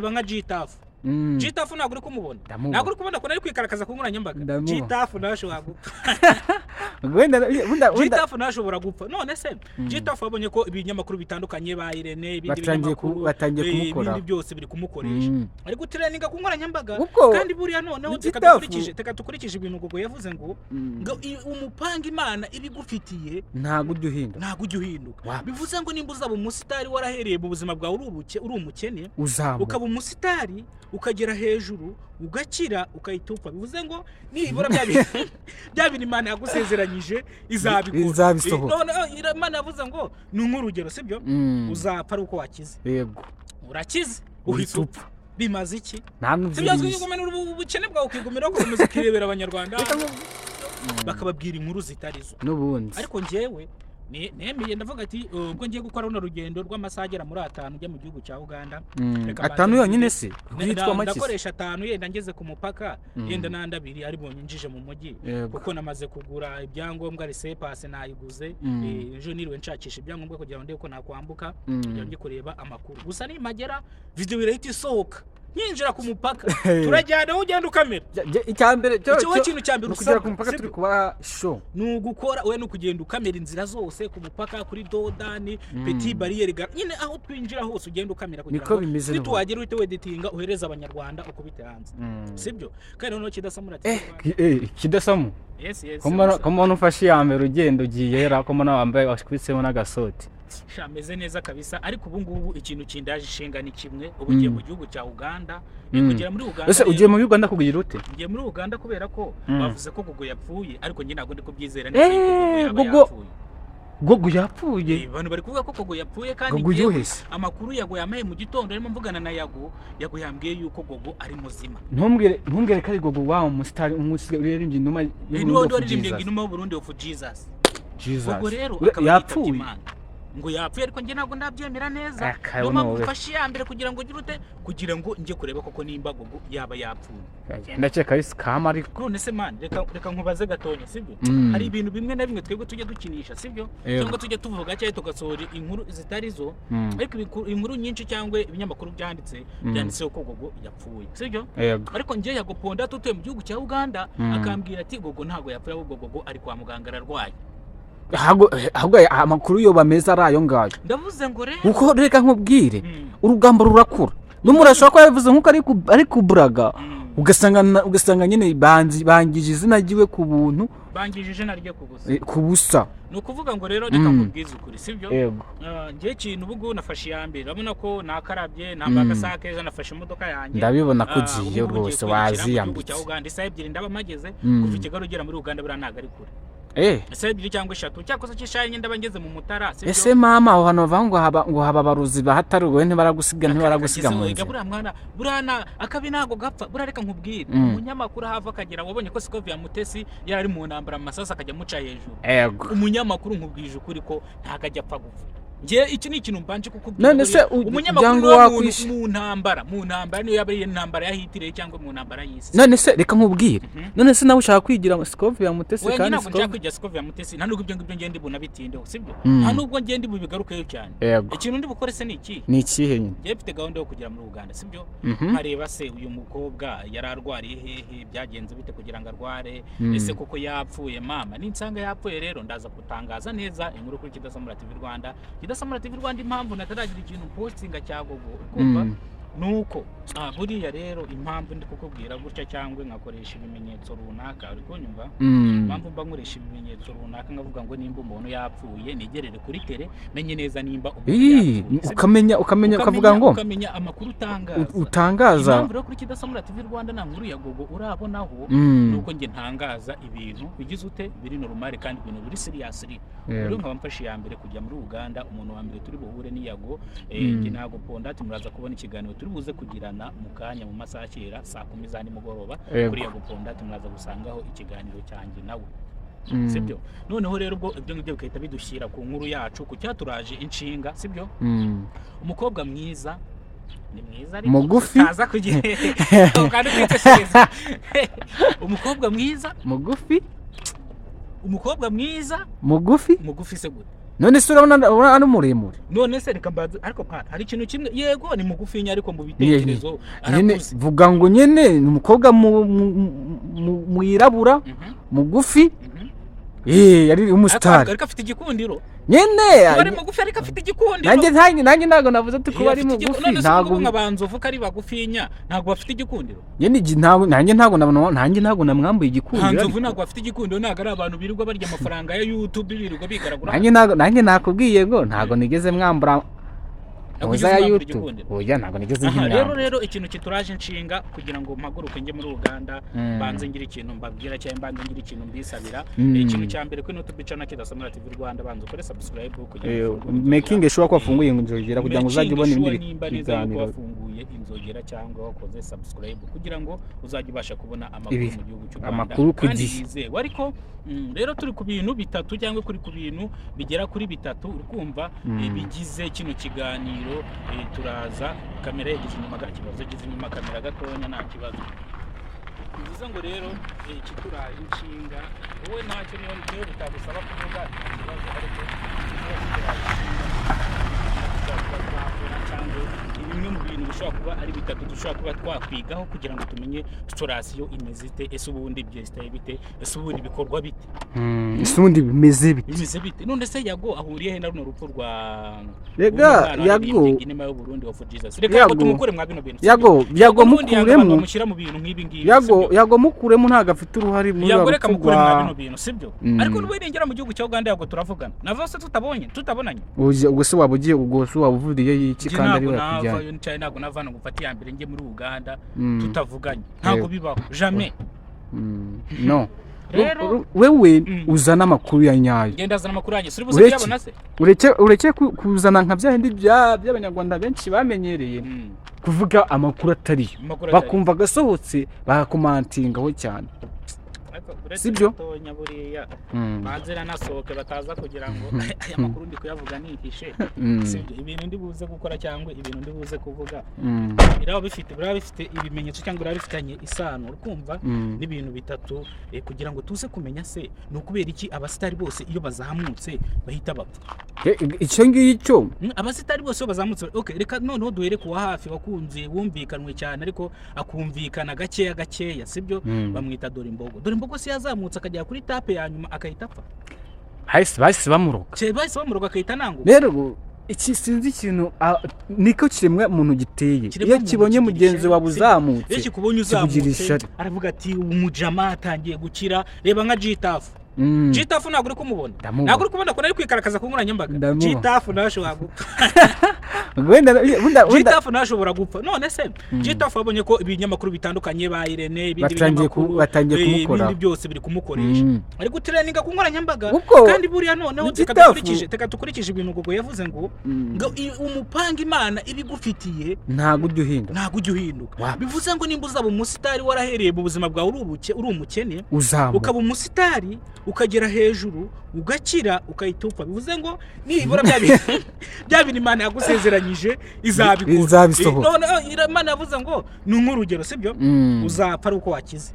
Nka G-Taff. G-Taff ntabwo uri kumubona? Ndamubona. Ntabwo uri kubona ko ari kwikarakaza ku nkoranyambaga? Ndamubona. G-Taff nawe ashobora gupfa. Wenda G-Taff nawe ashobora gupfa. None se G-Taff wabonye ko ibinyamakuru bitandukanye ba Irene, ibindi binyamakuru, batangiye kumukoraho. Ibindi byose biri kumukoresha, ari gutrendinga ku nkoranyambaga. Kandi buriya noneho reka G-Taff dukurikije ibintu Gogo yavuze ngo umupanga Imana ibigufitiye ntabwo ujya uhinduka. Ntabwo ujya uhinduka. Wapi. Bivuze ngo nimba uzaba umusitari warahereye mu buzima bwawe uri umukene, uzamuka, ukaba umusitari, ukagera hejuru, ugakira, ukahita upfa, bivuze ngo nibura bya bintu Imana yagusezeranyije izabikora. Izabisohora. None Imana yavuze ngo ni nk'urugero, sibyo? Uzapfa ari uko wakize. Urakize, uhita uhita upfa. Upfa bimaze iki? Nta Sibyo? n'ubyibushye. Kwigumira ubukene bwawe, ukigumira, ugakomeza ukirebera Abanyarwanda bakababwira inkuru zitari zo. N'ubundi. Ariko njyewe nemeye, ndavuga ati ubwo ngiye gukora runo rugendo rw'amasaha agera muri 5 njya mu gihugu cya Uganda, reka mbanze 5 yonyine ngire- se yitwa make se? Ndakoresha 5, yenda ngeze ku mupaka, yenda n'andi 2 ari bunyinjije mu mujyi, kuko namaze kugura ibyangombwa, laissez-passer nayiguze. Ejo niriwe nshakisha ibyangombwa kugira ngo ndebe ko nakwambuka, kugira ngo njye kureba amakuru. Gusa nimagera, video irahita isohoka nkinjira ku mupaka. Turajyana, wowe ugenda ukamera. Icya mbere Icyo wowe kintu cya mbere ni ukugera usabwa, ku mupaka, sibyo? Turi kubaha show. Ni ugukora we, ni ukugenda ukamera inzira zose ku mupaka, kuri dodani, petite barrière, nyine aho twinjira hose ugenda ukamera kugira Niko ngo bimeze n'ubundi. nituhagera uhite weditinga, uhereze Abanyarwanda, ukubite hanze, sibyo? Kandi noneho Kidasamura ati Kidasamu. Yes. Ko mbona ufashe iya mbere, ugenda ugiye ra, ko mbona wambaye wakubitsemo n'agasoti? Sha, ameze neza kabisa. Ariko ubu ngubu ikintu kindaje ishinga ni kimwe: ubu ngiye mu gihugu cya Uganda. Kugera muri Uganda Ese rero- ugiye muri Uganda kugira ute? Ngiye muri Uganda kubera ko bavuze ko Gogo yapfuye, ariko njye ntabwo ndi kubyizera neza yuko Gogo yaba yapfuye. Gogo yapfuye? Abantu bari kuvuga ko Gogo yapfuye kandi Gogo njyewe yuhese? amakuru Yago yamaye mu gitondo, arimo mvugana na Yago, Yago yambwiye yuko Gogo ari muzima. Ntumbwire ko ari Gogo wa umusitari umusigaye uririmbye inuma Ni wowe waririmbye ngo inuma y'Uburundi of Jesus. Jesus. Gogo rero akaba yitabye Yapfuye? Imana. Ngo yapfuye, ariko njye ntabwo ndabyemera neza. Akayo Niyo mpamvu nowe. mfashe iya mbere kugira ngo ugire ute, kugira ngo njye kureba koko nimba Gogo yaba yapfuye. Ndakeka ari scam, ariko None se man, reka nkubaze gatonya, sibyo? Hari ibintu bimwe na bimwe twebwe tujya dukinisha, sibyo? Yego. Cyangwa tujya tuvuga cyangwa tugasohora inkuru zitari zo, ariko inkuru nyinshi cyangwa ibinyamakuru byanditse, byanditseho ko Gogo yapfuye, sibyo? Yego. Ariko njye Yago Ponda tutuye mu gihugu cya Uganda akambwira ati Gogo ntabwo yapfuye, ahubwo Gogo ari kwa muganga ararwaye. Ahubwo amakuru yo bameze ari ayo ngayo. Ndavuze ngo rero Kuko reka nkubwire, urugamba rurakura, n'umuntu ashobora kuba yabivuze nk'uko ari kuburaga, ugasanga nyine bangije izina ryiwe ku buntu. Bangije izina rye ku busa. Ku busa. Ni ukuvuga ngo rero reka nkubwize ukuri, sibyo? Yego. Ah, njye ikintu ubu ngubu nafashe iya mbere, urabona ko nakarabye, nambaye agasaha keza, nafashe imodoka yanjye. Ndabibona ko Ah, ugiye ubu ngubu ngiye rwose kwerekera mu gihugu waziyambitse. cya Uganda. Isaha 2 ndaba mpageze. Kuva i Kigali ugera muri Uganda buriya ntabwo ari kure, isaha 2 cyangwa 3, cyakoze cy'isaha 4 ndaba ngeze mu Mutara, sibyo? Ese mama, aho hantu bavuga ngo haba abarozi bahatari, wowe ntibaragusiga mu Ega nzira? Buriya mwana, buriya na akabi ntabwo gapfa. Buriya reka nkubwire, umunyamakuru ahava akagera, wabonye ko Scovia Mutesi yari ari mu ntambara, amasasu akajya amuca hejuru. Umunyamakuru, nkubwije ukuri ko ntabwo ajya apfa gupfa. Njye iki ni ikintu mbanje kukubwira. None se Buriya umunyamakuru kugira ngo niwe muntu mu ntambara, mu ntambara niyo yaba ari intambara ya Hitler cyangwa mu ntambara y'isi. None se reka nkubwire, none se nawe ushaka kwigira Scovia Mutesi? Oya, njye Kandi ntabwo nshaka Scovia kwigira Scovia Mutesi, nta nubwo ibyo ngibyo ngende bunabitindeho, sibyo? Nta nubwo ngende bubigarukeyo cyane. Ikintu ndi bukore se ni iki? Ni ikihe nyine? Njyewe mfite gahunda yo kugera muri Uganda, sibyo? Nkareba se uyu mukobwa yari arwariye hehe, byagenze bite kugira ngo arware, ese koko yapfuye? Mama, ninsanga yapfuye rero ndaza gutangaza neza inkuru kuri Kidasamura TV Rwanda. Kidasamura TV Rwanda, impamvu nataragira ikintu postinga cya Gogo, kumva, nuko buriya rero impamvu ndi kukubwira gutya cyangwa nkakoresha ibimenyetso runaka, uri kunyumva? Impamvu mba nkoresha ibimenyetso runaka, nkavuga ngo nimba umuntu yapfuye nigerere kuri terrain, menye neza nimba umuntu Ii, yapfuye, sibyo? Ukamenya ukavuga ngo ukamenya amakuru utangaza. Utangaza. Impamvu rero kuri Kidasamura TV Rwanda nta nkuru ya Gogo urabonaho, nuko njye ntangaza ibintu bigize ute, biri normal, kandi ibintu biri seriously. Rero nkaba mfashe iya mbere kujya muri Uganda. Umuntu wa mbere turi buhure ni Yago. Njye ntago Ponda ati muraza kubona ikiganiro turi buze kugirana mu kanya, mu masaha kera saa 10 za nimugoroba, kuri Yago Ponda ati muraza gusangaho ikiganiro cyanjye nawe, sibyo? Noneho rero ubwo ibyo ngibyo bigahita bidushyira ku nkuru yacu, ku cyaturaje inshinga, sibyo? Umukobwa mwiza, ni mwiza ariko Mugufi. utaza kugira kandi ukitekereza umukobwa mwiza. Mugufi. Umukobwa mwiza. Mugufi. Mugufi se gute? None se urabona ari muremure? None se reka mbanze, ariko mwana, hari ikintu kimwe, yego ni mugufinya, ariko mu bitekerezo Nyine arakuze. Vuga ngo nyine ni umukobwa mwirabura, mugufi, yari umusitari. Ariko afite igikundiro. Nyine. Kuba ari mugufi ariko afite igikundiro. Nanjye ntabwo navuze ati kuba ari Afite mugufi. None se Ntabwo ubu nka ba Nzovu ko ari bagufinya, ntabwo bafite igikundiro? Nyine nanjye ntabwo nabona, nanjye ntabwo namwambuye Nta igikundiro. Nzovu Ariko ntabwo bafite igikundiro, ntabwo ari abantu birirwa barya amafaranga ya YouTube, birirwa bigaragura. Nanjye nakubwiye ngo ntabwo nigeze mwambura Ntabwo muza ugeze ya umwambura YouTube. igikundiro. Oya, ntabwo nigeze Aha rero, nkimwambura. rero ikintu kituraje inshinga kugira ngo mpaguruke njye muri Uganda, banze ngire ikintu mbabwira cyangwa mbanze ngire ikintu mbisabira. Ikintu cya mbere, kuri YouTube channel Kidasamura TV Rwanda, banza ukore subscribe kugira ngo ufungure inzogera. Making sure ko wafunguye inzogera kugira ngo uzajye ubona Making ibindi sure nimba neza yuko biganiro. wafunguye inzogera cyangwa wakoze subscribe kugira ngo uzajye ubasha kubona amakuru mu gihugu cy'u Rwanda Amakuru ku kandi gihe. yizewe. Ariko rero turi ku bintu bitatu cyangwa kuri ku bintu bigera kuri bitatu, uri kumva, bigize kino kiganiro. Turaza kamera yageze inyuma, kibazo yageze inyuma kamera gatonya, nta kibazo. Bivuze ngo rero ikituraje inshinga, wowe ntacyo, niyo bitagusaba kuvuga, nta kibazo, ariko ikiba kituraje inshinga dushobora kuba twakora cyangwa ni bimwe mu bintu bishobora kuba ari bitatu dushobora kuba twakwigaho kugira ngo tumenye situation imeze ite, ese ubundi byesitaye bite, ese ubundi bikorwa bite? Ese ubundi bimeze bite? Bimeze bite? None se Yago ahuriye he na runo rupfu rwa Rega, rw'uno mwana Yago waririmbye Inema y'Uburundi of Jesus? Reka Yago Yago tumukure mwa bino bintu, sibyo? Yago Yago N'ubundi Yago abantu mukuremo. bamushyira mu bintu nk'ibi ngibi, Yago sibyo? Yago mukuremo, ntabwo afite uruhare muri Yago rwa reka rupfu mukure mwa rwa bino bintu, sibyo? Ariko n'ubu ningera mu gihugu cya Uganda, Yago turavugana nava se tutabonanye. Ubwo se waba ugiye, ubwo se waba uvuriye iki Njye kandi ari ntabwo we navayo yakujyanye? ncaye, ntabwo nava hano ngo mfate iya mbere njye muri Uganda tutavuganye, ntabwo bibaho, jamais. No. Rero Wewe uzana amakuru ya nyayo. Ngenda azana amakuru yanjye, suri buze Ureke kuyabona se? ureke kuzana nka bya bindi by'abanyarwanda benshi bamenyereye kuvuga amakuru atariyo, Amakuru atari. bakumva agasohotse bakakomantingaho cyane. Ariko uretse Sibyo? gatonya buriya banze nasohoke bataza kugira ngo aya makuru ndi kuyavuga nihishe. Sibyo? Ibintu ndi buze gukora cyangwa ibintu ndi buze kuvuga biraba bifite ibimenyetso cyangwa biraba bifitanye isano, urikumva, n'ibintu bitatu, kugira ngo tuze kumenya se ni ukubera iki abasitari bose iyo bazamutse bahita bapfa. Icyo ngicyo. Abasitari bose iyo bazamutse, okay, reka noneho duhere ku wa hafi wakunze wumvikanwe cyane ariko akumvikana gakeya gakeya, sibyo? Bamwita Dore Imbogo. Dore Imbogo si yazamutse akagera kuri étape ya nyuma akahita apfa? Bahise bamuroga. Bahise bamuroga akahita ananguka. Rero iki sinzi ikintu, niko kiremwa muntu giteye. Iyo Kiremwa muntu kibonye kigira mugenzi ishyari, wawe sibyo? uzamutse, Iyo kikubonye kikugira uzamutse, ishyari. aravuga ati umujama atangiye gukira. Reba nka Gitafu. Gitafu ntabwo uri kumubona? Ndamubona. Ntabwo uri kubona ko ari kwikarakaza ku nkoranyambaga? Ndamubona. Gitafu nawe ashobora gupfa. Wenda Gitafu nawe ashobora gupfa. None se Gitafu wabonye ko ibinyamakuru bitandukanye ba Irene, ibindi binyamakuru, Batangiye kumukoraho. ibindi byose biri kumukoresha, ari gutrendinga ku nkoranyambaga. Ubwo Kandi buriya noneho reka Gitafu dukurikije, reka dukurikije ibintu Gogo yavuze ngo ngo umupanga Imana ibigufitiye Ntabwo ujya uhinduka. ntabwo ujya uhinduka. Wapi. Bivuze ngo nimba uzaba umusitari warahereye mu buzima bwawe uri umukene, Uzamuka, ukaba umusitari ukagera hejuru, ugakira, ukahita upfa, bivuze ngo nibura bya bintu Imana yagusezeranyije izabikora. Izabisohoza. None Imana yavuze ngo ni nk'urugero, sibyo? Uzapfa ari uko wakize.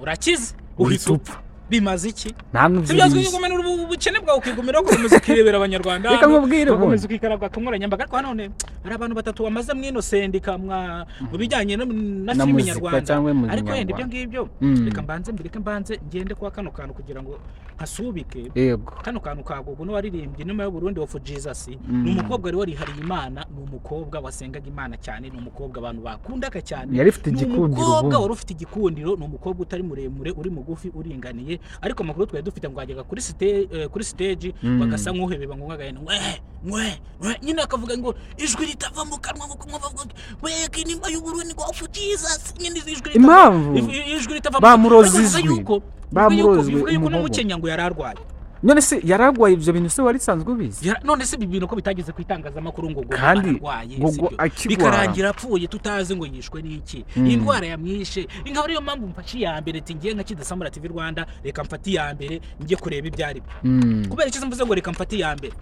Urakize, Uhita uhita upfa, bimaze iki? Nta Sibyo? n'ubyibushye. Ukigumana ubukene bwawe, ukigumira, ugakomeza ukirebera abanyarwanda Reka hano, nkubwire ugakomeza ubundi. ukikaraga ku nkoranyambaga. Ariko nanone hari abantu batatu bamaze mwino sendika mwa mu bijyanye na Na filime muzika nyarwanda, cyangwa mu ariko wenda ibyo nyarwanda. ngibyo, reka mbanze mbireke, mbanze ngende kwa kano kantu kugira ngo nkasubike. Kano kantu ka Gogo n'uwaririmbye Inuma y'Uburundi of Jesus, ni umukobwa wari warihariye Imana, ni umukobwa wasengaga Imana cyane, ni umukobwa abantu bakundaga cyane. Yari ifite Ni igikundiro umukobwa ubundi. wari ufite igikundiro, ni umukobwa utari muremure, uri mugufi uringaniye, ariko amakuru twari dufite ngo wajyaga kuri stage bagasa nk'uhebeba ngo nk'agahene mwe mwe mwe nyine, akavuga ngo ijwi ritava mu kanwa ngo kumwe bavuga we Inuma y'Uburundi ngo of Jesus, nyine ijwi ritava Impamvu ijwi ritava mu bamuroze Ariko bivuga ijwi. yuko Bamurozwe bivuga yuko umuhogo. n'umukenya ngo yari arwaye. None se yararwaye? Ibyo bintu se wari usanzwe ubizi? None se ibi bintu ko bitageze ku itangazamakuru ngo Gogo Kandi ararwaye, Gogo sibyo? akirwara. Bikarangira apfuye tutazi ngo yishwe n'iki, iyi ndwara yamwishe ingabo. Ariyo mpamvu mfashe iya mbere ati ngiye nka Kidasamura TV Rwanda, reka mfate iya mbere njye kureba ibyo ari byo. Kubera iki mvuze ngo reka mfate iya mbere?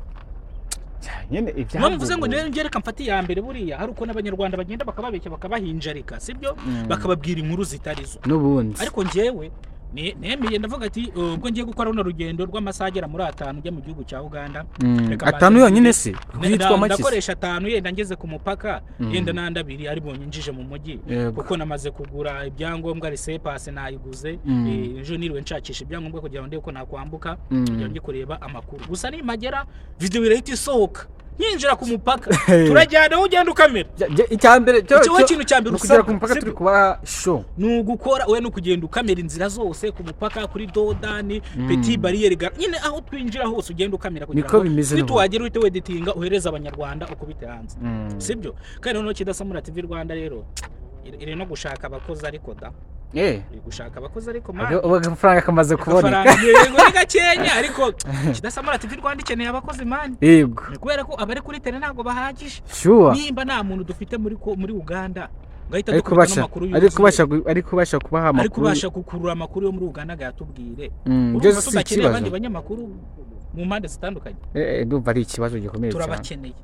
Nyine Niyo mvuze ngo ibyagogo. rero njye reka mfate iya mbere, buriya hari ukuntu abanyarwanda bagenda bakababeshya, bakabahinjarika, sibyo? Bakababwira inkuru zitari zo. N'ubundi. Ariko njyewe Nemeye ndavuga ati ubwo ngiye gukora runo rugendo rw'amasaha agera muri 5 njya mu gihugu cya Uganda, reka mbanze 5 yonyine ngire. se yitwa make se? Ndakoresha 5, yenda ngeze ku mupaka, yenda n'andi 2 ari bunyinjije mu mujyi, kuko namaze kugura ibyangombwa, laissez-passer nayiguze. Ejo niriwe nshakisha ibyangombwa kugira ngo ndebe ko nakwambuka, kugira ngo njye kureba amakuru. Gusa nimagera, video irahita isohoka nkinjira ku mupaka, turajyana aho ugenda ukamera. Icya mbere Icyo wowe kintu cya mbere ni ukugera ku usabwa, mupaka, sibyo? turi kubaha show. Ni ugukora we, ni ukugenda ukamera inzira zose ku mupaka, kuri dodani, petite barrière, nyine aho twinjira hose ugenda ukamera kugira Niko ngo bimeze n'ubu. nituhagera uhite weditinga, uhereze Abanyarwanda, ukubite hanze, sibyo? Kandi noneho Kidasamura TV Rwanda rero iri no gushaka abakozi, ariko da iri gushaka abakozi, ariko man, Ubu agafaranga kamaze kuboneka. Agafaranga yego ni gakenya, ariko Kidasamura TV Rwanda ikeneye abakozi, man. Ni kubera ko abari kuri terrain ntabwo bahagije. Nimba nta muntu dufite muri Uganda ngahita Ariko dukubita kubasha n'amakuru ari yuzuye, kubasha ari kubasha kubaha ari amakuru, kubasha gukurura amakuru yo muri Uganda ngo ayatubwire. Urumva Byose si tudakeneye abandi ikibazo. banyamakuru mu mpande zitandukanye? Ndumva ari ikibazo gikomeye cyane. Turabakeneye.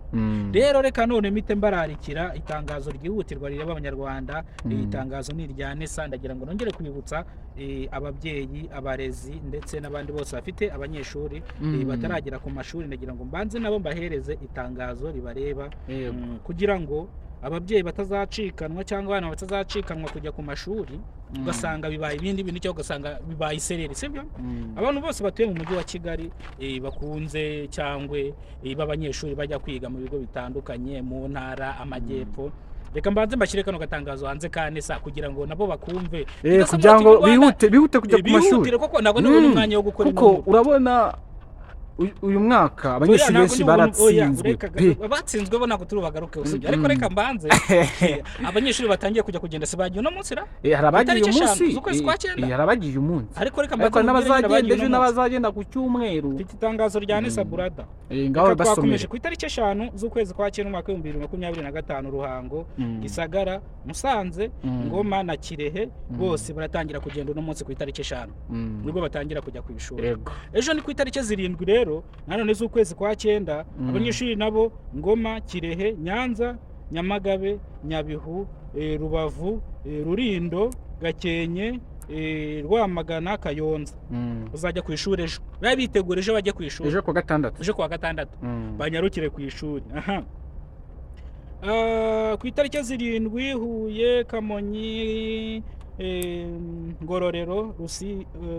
Rero reka none mpite mbararikira itangazo ryihutirwa rireba Abanyarwanda. Iri tangazo ni irya NESA. Ndagira ngo nongere kwibutsa ababyeyi, abarezi ndetse n'abandi bose bafite abanyeshuri bataragera ku mashuri. Ndagira ngo mbanze nabo mbahereze itangazo ribareba, kugira ngo ababyeyi batazacikanwa cyangwa abana batazacikanwa kujya ku mashuri, ugasanga bibaye ibindi bintu cyangwa ugasanga bibaye isereri, sibyo? Abantu bose batuye mu mujyi wa Kigali, bakunze cyangwa b'abanyeshuri bajya kwiga mu bigo bitandukanye mu ntara amajyepfo, reka mbanze mbashyire kano gatangazo hanze ka NESA kugira ngo nabo bakumve. Kidasamura Kugira ngo TV Rwanda, bihute kujya ku mashuri. Bihutire, koko ntabwo nabona umwanya wo gukora Kuko ino nkuru. urabona uyu mwaka abanyeshuri Oya, ntabwo benshi oya, baratsinzwe reka pe. Batsinzwe bo ntabwo turi bagaruke, usibye, ariko reka mbanze abanyeshuri batangiye kujya kugenda, si bagiye uno munsi ra? Eh, hari abagiye Itariki uyu 5 munsi, z'ukwezi kwa 9. hari abagiye uyu munsi, Ariko reka ariko mbanze hari mubwire nyine n'abazagenda abagiye ejo uno munsi. n'abazagenda ku cyumweru. Mfite itangazo rya NESA, burada. Ngaho Reka twakomeje basomere. ku itariki 5 z'ukwezi kwa 9 umwaka w'2025, Ruhango, Gisagara, Musanze, Ngoma na Kirehe, bose baratangira kugenda uno munsi ku itariki 5. Nibwo batangira kujya ku ishuri. Ejo ni ku itariki 7 rero nanone z'ukwezi kwa 9, abanyeshuri nabo Ngoma, Kirehe, Nyanza, Nyamagabe, Nyabihu, Rubavu, Rulindo, Gakenke, Rwamagana, Kayonza, uzajya ku ishuri ejo, babe bitegura ejo bajye ku ishuri. Ejo ku wa gatandatu. Ejo ku wa gatandatu banyarukire ku ishuri. Aha. Ku itariki 7, Huye, Kamonyi, Ngororero,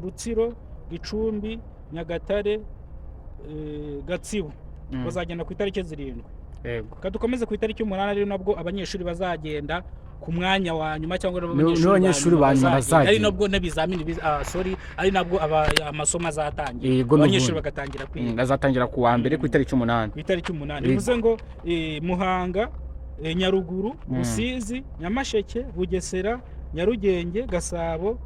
Rutsiro, Gicumbi, Nyagatare, Gatsibo, bazagenda ku itariki 7. Reka dukomeze ku itariki 8, ari nabwo abanyeshuri bazagenda ku mwanya wa nyuma, cyangwa nabo Nibo abanyeshuri ba nyuma ari bazagenda. nabwo n'ibizamini sorry, ari nabwo amasomo azatangira, Yego, abanyeshuri n'ubundi. bagatangira kwiga. Azatangira ku wa mbere ku itariki 8. Ku itariki 8. Yego. Bivuze ngo Muhanga, Nyaruguru, Rusizi, Nyamasheke, Bugesera, Nyarugenge, Gasabo,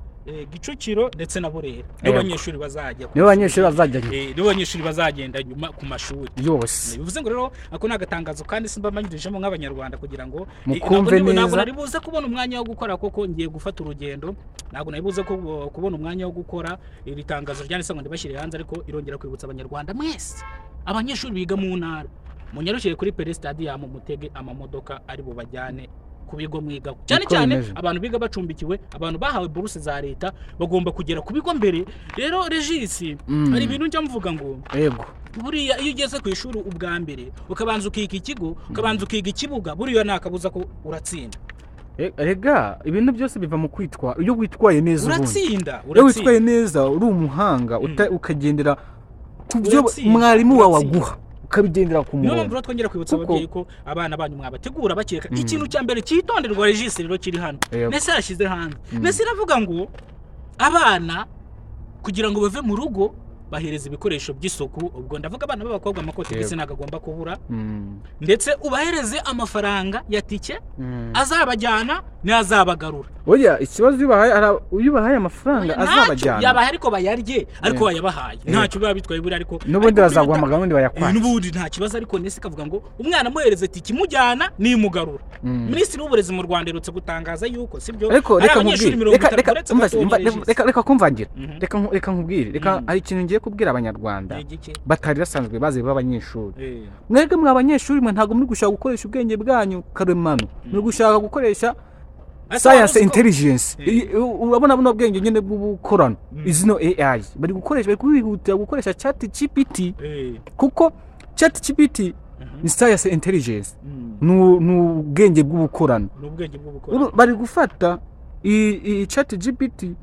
Kicukiro ndetse na Burera, nibo banyeshuri bazajya ku Nibo banyeshuri bazajya nyuma. Nibo banyeshuri bazagenda nyuma ku mashuri. Yose. Bivuze ngo rero ako ni agatangazo kandi simba mbanyurijemo nk'Abanyarwanda kugira ngo Mukumve ntabwo neza. nari buze kubona umwanya wo gukora, kuko ngiye gufata urugendo. Ntabwo nari buze kubona umwanya wo gukora iri tangazo ryanditse ngo ndibashyire hanze, ariko irongera kwibutsa Abanyarwanda mwese, abanyeshuri biga mu ntara, munyarukire kuri Pele Stadium, mutege amamodoka ari bubajyane ku bigo mwigaho, cyane Niko cyane bimeze. abantu biga bacumbikiwe, abantu bahawe buruse za leta bagomba kugera ku bigo mbere. Rero Regis, hari ibintu njya mvuga ngo buriya iyo ugeze ku ishuri ubwa mbere, ukabanza ukiga ikigo, ukabanza ukiga ikibuga, buriya nta kabuza ko uratsinda. Rega ibintu byose biva mu kwitwara. Iyo witwaye neza ubundi, Uratsinda. iyo Uratsinda. witwaye neza, uri umuhanga, ukagendera ku byo Uratsinda, mwarimu wawe uratsinda. aguha, ukabigendera ku Niyo mpamvu murongo. rero twongera kwibutsa ababyeyi ko abana banyu mwabategura bakeka. Ikintu cya mbere cyitonderwa, Regis, rero kiri hano, NESA yashyize hanze. NESA iravuga ngo abana kugira ngo bave mu rugo, bahereza ibikoresho by'isuku. Ubwo ndavuga abana b'abakobwa, amakotegisi ntabwo agomba kubura, ndetse ubahereze amafaranga ya tike azabajyana n'azabagarura. Oya, ikibazo iyo ubahaye iyo ubahaye amafaranga Oya, ntacyo azabajyana yabahaye, ariko bayarye, ariko bayabahaye ntacyo biba bitwaye buriya, ariko n'ubundi ariko bazaguhamagara, n'ubundi bayakwake. N'ubundi nta kibazo, ariko NESA ikavuga ngo umwana amuhereze tike imujyana n'imugarura. Minisitiri w'Uburezi mu Rwanda aherutse gutangaza yuko, sibyo, Ariko hari reka abanyeshuri nkubwire, mirongo reka itatu reka uretse umva gatoya, umva, Regis. reka kumvangira. Reka nkubwire, reka hari ikintu ngiye kubwira Abanyarwanda Ni igiki? batari basanzwe bazi b'abanyeshuri. Mwebwe mwa banyeshuri mwe, ntabwo muri gushaka gukoresha ubwenge bwanyu karemano, muri gushaka gukoresha Ariko Science wari uzi ko- intelligence. Urabona buno bwenge nyine bw'ubukorano, izino AI bari gukoresha, bari kwihutira gukoresha Chat GPT, kuko Chat GPT ni science intelligence, ni ubwenge bw'ubukorano. Ni ubwenge bw'ubukora. Bari gufata iyi Chat GPT,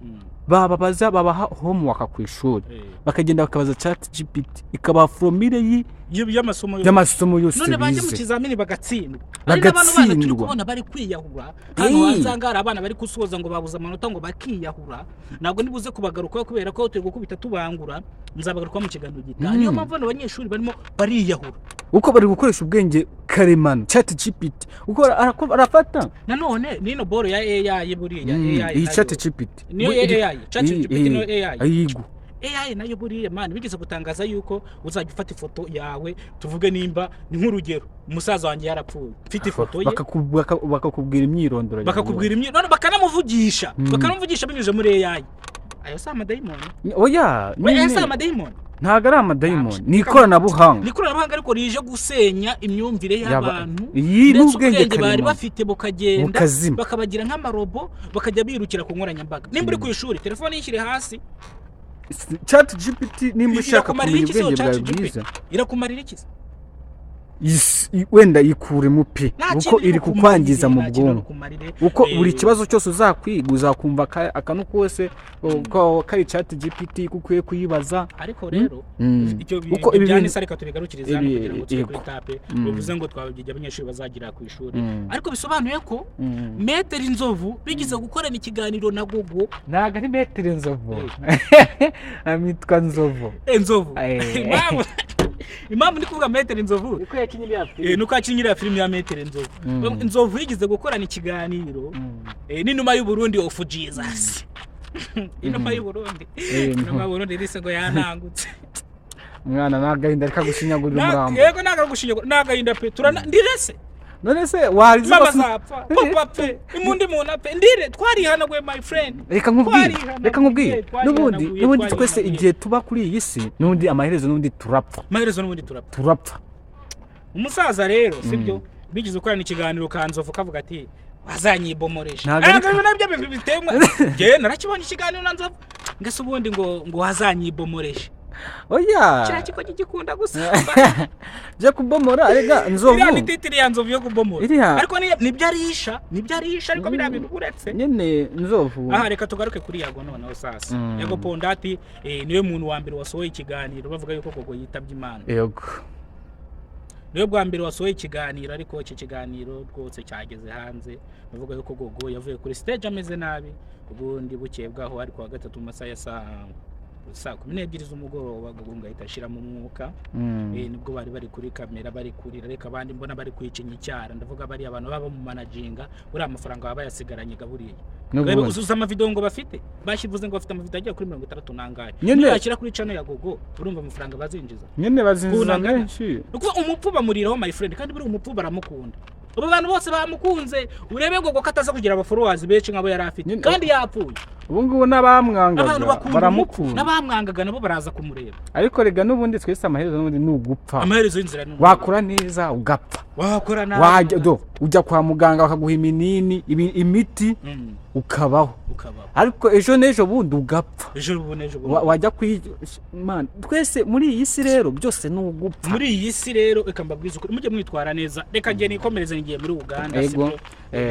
bababaza, babaha homework ku ishuri, bakagenda bakabaza Chat GPT, ikabaha formule y'amasomo yose. Y'amasomo yose None bajya mu bize. kizamini bagatsindwa. Hari n'abantu bana turi Bagatsindwa. kubona bari kwiyahura hano hanze aha ngaha. Hari abana bari gusoza ngo babuze amanota ngo bakiyahura. Ntabwo nibuze kubagarukaho kubera ko turi gukubita tubangura, nzabagarukaho mu kiganiro gitaha. Niyo mpamvu bano banyeshuri barimo bariyahura. Uko bari gukoresha ubwenge karemano Chat GPT, uko arafata. Nanone nino boro ya AI buriya, AI Iyi nayo- Chat GPT. Niyo AI, Chat GPT niyo AI. Ayigo. AI nayo buriya, man, bigeze gutangaza yuko uzajya ufata ifoto yawe, tuvuge nimba ni nk'urugero umusaza wanjye yarapfuye, mfite ifoto ye, Bakakubwira imyirondoro yawe. Bakakubwira none bakanamuvugisha, bakanamuvugisha binyuze muri AI. Ayo si amadayimoni? Oya. We, ayo si Nyine amadayimoni? Ntabwo ari amadayimoni, ni ikoranabuhanga. Ni ikoranabuhanga ariko rije gusenya imyumvire y'abantu, Iyi ni ndetse ubwenge ubwenge bari karemano. bafite bukagenda, Bukazima. bakabagira nk'amarobo, bakajya birukira ku nkoranyambaga. Nimba uri ku ishuri, telefone yishyire hasi. Chat GPT, nimba ushaka Irakumarira kumenya iki se iyo ubwenge bwawe Chat GPT? bwiza, Irakumarira iki se? Wenda yikuremo pe, Nta kuko kintu iri kukwangiza mu nta kintu bwonko, ikumarire. kuko buri kibazo cyose uzakwiga uzakumva akantu kose ko kari Chat GPT, ko ukwiye kuyibaza. Ariko rero icyo Uko ibi bya bintu nisa, reka tubigarukirize hano kugira ngo tujye kuri tape. Bivuze ngo twabibyiga abanyeshuri bazagira ku ishuri, ariko bisobanuye ko Metero Inzovu bigize gukorana ikiganiro na Gogo. Ntabwo ari Metero Inzovu, amitwa Nzovu. Nzovu. Impamvu ndi kuvuga Metero Inzovu Niko yakinnye iriya nuko yakinnye iriya filime ya Metero Inzovu. Nzovu yigeze gukorana ikiganiro n'inuma y'u Burundi of Jesus, inuma y'u Burundi. Inuma y'u Burundi rise ngo yanangutse. Umwana ni agahinda, reka gushinyagurira umurambo. Yego, nagagushyinyagura, nagahinda pe, turana ndirese. None se warize? Mama azapfa, papa apfe, imundi muntu apfe, ndire? Twarihanaguye, my friend. Reka nkubwire. Twarihanaguye, Reka nkubwire, n'ubundi twarihanaguye, n'ubundi twese twarihanaguye. igihe tuba kuri iyi si, n'ubundi amaherezo n'ubundi turapfa. Amaherezo n'ubundi turapfa. Turapfa. Umusaza rero sibyo, bigeze gukorana ikiganiro ka Nzovu, kavuga ati wazanyibomoreje. Ntabwo ari Ntabwo nabyo bintu bitemwa, njyewe narakibonye ikiganiro na Nzovu, ngese ubundi ngo wazanyibomoreje. Oya. Kiriya kigo gikunda gusa Byo kubomora rega Nzovu. Iriya ni titiri ya Nzovu yo kubomora. Iriya Ariko nibyo arisha, nibyo arisha, ariko biriya bintu uretse nyine Nzovu. Aha reka tugaruke kuri Yago noneho sasa. Yago Pondati niwe muntu wa mbere wasohoye ikiganiro bavuga yuko Gogo yitabye Imana. Yego. Niwe bwa mbere wasohoye ikiganiro, ariko iki kiganiro rwose cyageze hanze bavuga yuko Gogo yavuye kuri stage ameze nabi. Ubundi bukeye bwaho, ari kuwa gatatu mu masaha ya saa 12 z'umugoroba, Gogo ngo ahita ashiramo umwuka. Nibwo bari bari kuri kamera bari kurira, reka abandi mbona bari kwicinya icyara. Ndavuga bariya abantu baba mu managinga, buriya amafaranga baba bayasigaranye gaburiya. N'ubundi. Reba, uzuza amavideo ngo bafite, bashivuze ngo bafite amavideo agera kuri 60 n'angahe. Nyine. Niyo yashyira kuri channel ya Gogo, urumva amafaranga bazinjiza Nyine bazinjiza Kunangana. menshi. Ni ukuvuga umupfu bamuriraho, my friend, kandi buriya umupfu baramukunda. Ubu abantu bose bamukunze, urebe Gogo ko ataza kugira abafollowers benshi nk'abo yari afite Nyine kandi yapfuye. Ubu ngubu n'abamwangaga Abantu bakunda umupfu, baramukunda. N'abamwangaga nabo baraza kumureba. Ariko rega n'ubundi twese amaherezo n'ubundi ni ugupfa. Amaherezo y'inzira ni Wakora neza ugapfa. Wakora nabi Wajya do ujya kwa muganga bakaguha iminini, imiti, ukabaho. Ukabaho. Ariko ejo n'ejo bundi ugapfa. Ejo bundi, ejo bundi. Wajya kwi man, twese muri iyi si rero byose ni ugupfa. Muri iyi si rero, reka mbabwize ukuri, mujye mwitwara neza. Reka ngiye nikomereze, ngiye muri Uganda. Ego. Sibyo?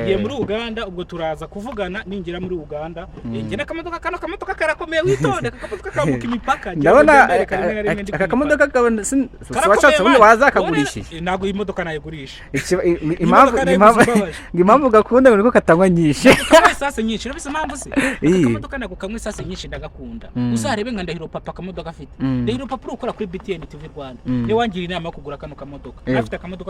Ngiye muri Uganda, ubwo turaza kuvugana ningera muri Uganda. Ngiye n'akamodoka, kano kamodoka karakomeye, witonde, aka kamodoka kambuka imipaka. Ngiye Ndabona kugenda reka rimwe na rimwe ndi ku aka mipaka. kamodoka kabona Karakomeye, washatse ubundi man. wazakagurishije. Ntabwo iyi modoka nayigurisha. Impamvu Imodoka impamvu nayiguze imbabaje. ngo impamvu gakunda ngo niko katanywa nyinshi. Kanywa esase nyinshi, urabizi impamvu se? Aka kamodoka ntabwo kanywa esase nyinshi, ndagakunda. Uzarebe nka Ndahiro Papa, akamodoka afite. Ndahiro Papa uri ukora kuri BTN TV Rwanda, niwe wangira inama yo kugura kano kamodoka. Afite akamodoka.